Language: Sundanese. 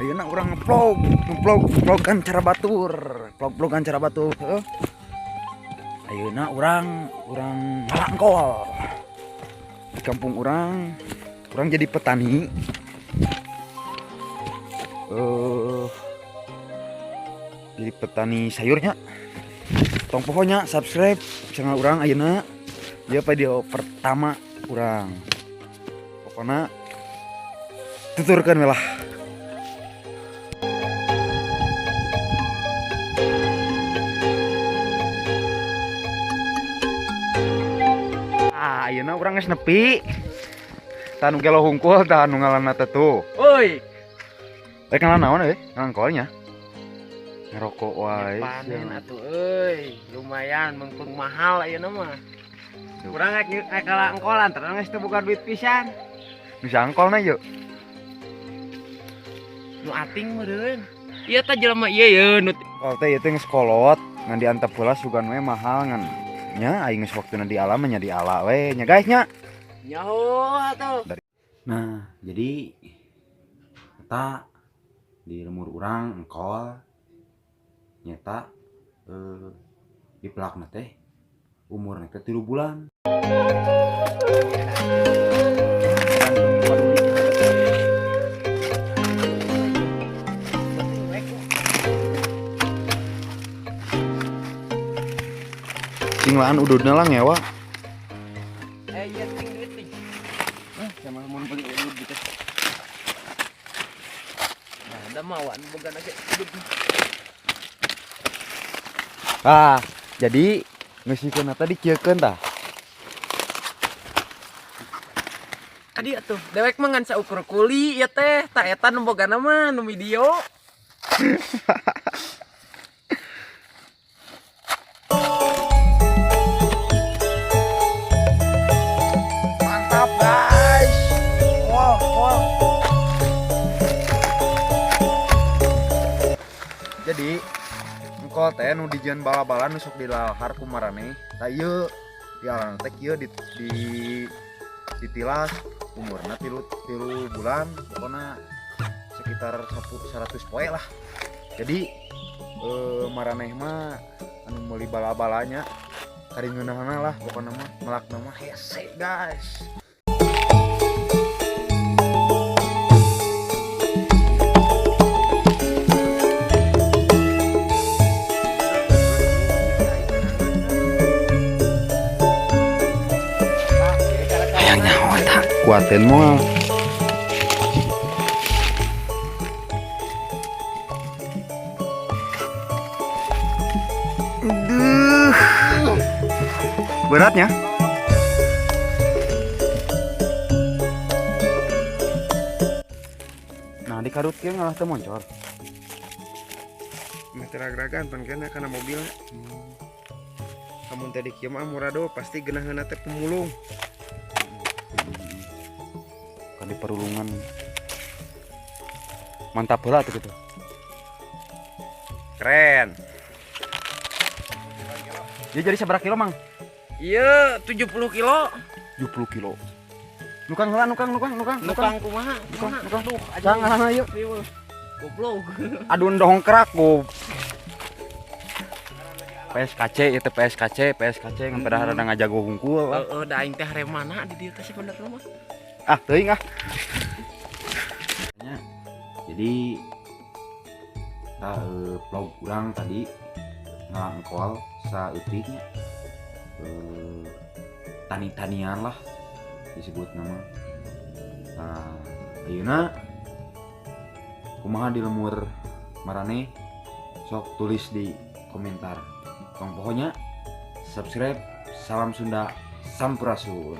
Ayeuna urang ngevlog, ngevlog, vlogan cara batur, vlog-vlogan cara batur. Heuh. Ayeuna urang urang ngalangkol. Di kampung urang, urang jadi petani. Jadi petani sayurnya. Tong pokoknya subscribe channel urang ayeuna. Dia video pertama urang. Pokoknya tuturkan lah. Ah, ayeuna urang geus nepi. Tah nu gelo hungkul tah nu ngalanna teh tuh. Woi, Rek ngalan naon euy? Ngalangkolnya. Ngerokok wae. Panen atuh euy, lumayan mengkung mahal ayeuna mah. Urang rek rek ngala engkolan terus geus teu boga duit pisan. Bisa angkolna yuk. Nu ating meureun. Ieu teh jelema ieu ye nu Kalau teh ieu teh geus kolot, ngan diantep heula sugan we mahal ngan nya aing geus waktuna di alam nya di ala we nya guys nya. Nyaho atuh. Nah, jadi eta di lemur urang engkol nyata di pelakna teh umurna teh 3 bulan. Sing laan ududna lah ngewa. Iya ting duit ting. Ah, sama mun beli udud gitu. Nah, ada mawaan boga nage udud. Ah, jadi ngeusikeun tadi kieukeun tah. Adi atuh, dewek mah ngan saukur kuli ieu teh, tah eta nu bogana mah nu video. Mantap guys. Wow, wow. Jadi engkol teh nu dijieun bala-bala nu sok dilalahar ku maraneh. Tah ieu di alana teh kieu di ditilas umurna 3 bulan, pokona sekitar 100 poe lah. Jadi maraneh mah anu meuli bala-balanya karingeunahna lah pokona mah melakna mah hese guys. Hayang nyaho eta kuatin moal. Aduh. Beratnya. Nah, di karut kieu ngalah teu moncor. Meh teragragan pan kena kana mobil. Amun teh di kieu mah murado pasti geunaheunna teh pemulung. Kan di perulungan. Mantap heula tuh gitu. Keren. Ya jadi sabaraha kilo, Mang? Iya, 70 kilo. 70 kilo. Nukang heula, nukang, nukang, nukang, nukang kumaha? Nukang, nukang. Duh, Jangan ngalah yuk. Goblok. Aduh dongkrak gob. PSKC itu PSKC, PSKC ngan pada rada ngajago hungkul. Heeh, da aing teh haremana di dieu teh sebenarnya mah. Ah, teuing ah. Jadi ta vlog urang tadi ngalangkol saeutiknya tani-tanian lah disebut nama. Nah, ayeuna kumaha di lemur maraneh sok tulis di komentar. Tong pokoknya subscribe, salam Sunda, sampurasun.